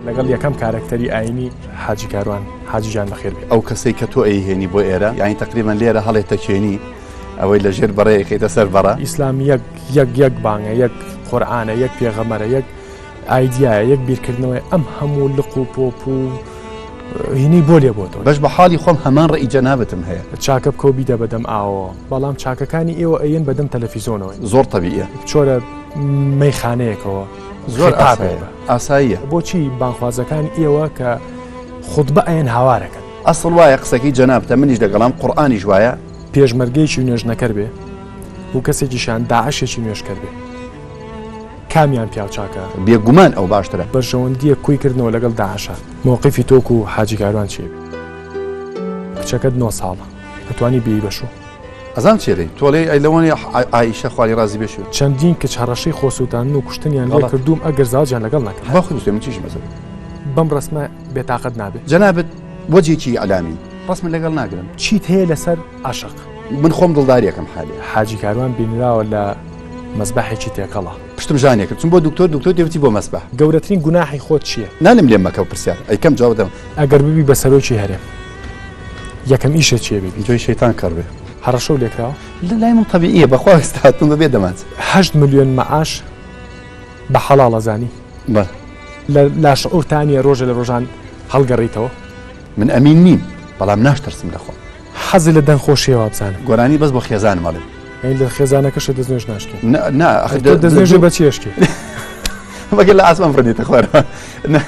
لەگەڵ یەکەم کارەکتەری ئاینی حاجی کاروان حاجی جان بەخێر بێی. ئەو کەسەی کە تۆ ئەیهێنی بۆ ئێرە یانی تەقریبەن لێرە هەڵێ تەکێنی ئەوەی لە ژێر بەڕێ ئەیخەیتە سەر بەڕە. ئیسلام یەک یەک یەک بانگە یەک قورئانە یەک پێغەمەرە یەک ئایدیایە یەک بیرکردنەوەی ئەم هەموو لق و پۆپ و هینەی بۆ لێ بۆتەوە. بەش بە حاڵی خۆم هەمان ڕەئی جەنابتم هەیە. چاکە بکەو بیدە بەدەم ئاوەوە بەڵام چاکەکانی ئێوە ئەیەن بەدەم تەلەفیزۆنەوە. زۆر تەبیئیە. بچۆرە مەیخانەیەکەوە زۆر ئاسایە ئاساییە. بۆچی بانگخوازەکان ئێوە کە خوتبە ئەیەن هاوارەکەن؟ ئەسڵ وایە قسەکەی جەنابتە منیش دەگەڵام قورئانیش وایە. پێشمەرگەیەکی نوێژنەکەر بێ و کەسێکیشیان داعشێکی نوێژکەر بێ کامیان پیاو چاکە؟ بێگومان ئەو باشترە. بەرژەوەندیەک کۆی کردنەوە لەگەڵ داعشا. مەوقیفی تۆک و حاجی کاروان چیە بێ؟ کچەکەت نۆ ساڵە ئەتوانی بێی بە شوو؟ ئەزانم چی ئەلێی تۆ ئەلێی ئەی لەوەنەیە عائیشە خوا لێی ڕازی بێ شوو. چەندین کچ هەڕەشەی خۆسوتاندن و کوشتنیان لێ کردووم ئەگەر زەواجیان لەگەڵ نەکەم. با خۆی بسوێ من چیشم ئەزەوێ. بەم ڕەسمە بێتاقەت نابێ. جەنابت وەجێکی ئیعلامی ڕەسمت لەگەڵ ناگرم. چیت هەیە لەسەر عەشق؟ من خۆم دڵداریەکەم حالێ. حاجی کاروان بینراوە لە مەسبەحێکی تێکەڵە. پشتم ژانێ کرد چوم بۆ دکتۆر دکتۆر دەوتی بۆ مەسبەح. گەورەترین گوناحی خۆت چیە؟ نالێم لێم مەکە پرسیار ئەیکەم جواب دەم. ئەگەر ببی بە سەرۆکی هەرێم یەکەم ئیشت چیە بێبی؟ جۆی شەیتان کەڕ بێ. هەڕەشەو لێکراوە؟ لە لای من تەبیعیە بەخوا ئێستا هاتوم بەبێ دەمانچە. هەشت ملیۆن مەعاش بە حەڵاڵ ئەزانی؟ بەڵێ. لە لاشعورتا نیە ڕۆژێ لە ڕۆژان هەڵگەڕیتەوە؟ من ئەمین نیم بەڵام ناشترسم لە خۆم. حەزت لە دەنگ خۆشیە وابزانم. گۆرانی بەس بۆ خێزانم ئەڵێم. یانی لە خێزانەکەشت دەستنوێژ ناشکێ؟ نا نا ئەخر تۆ دەستنوێژێ بە چی ئەشکێ؟ مەگەر لە ئاسمان فڕێنیتە خوارەوە. نا.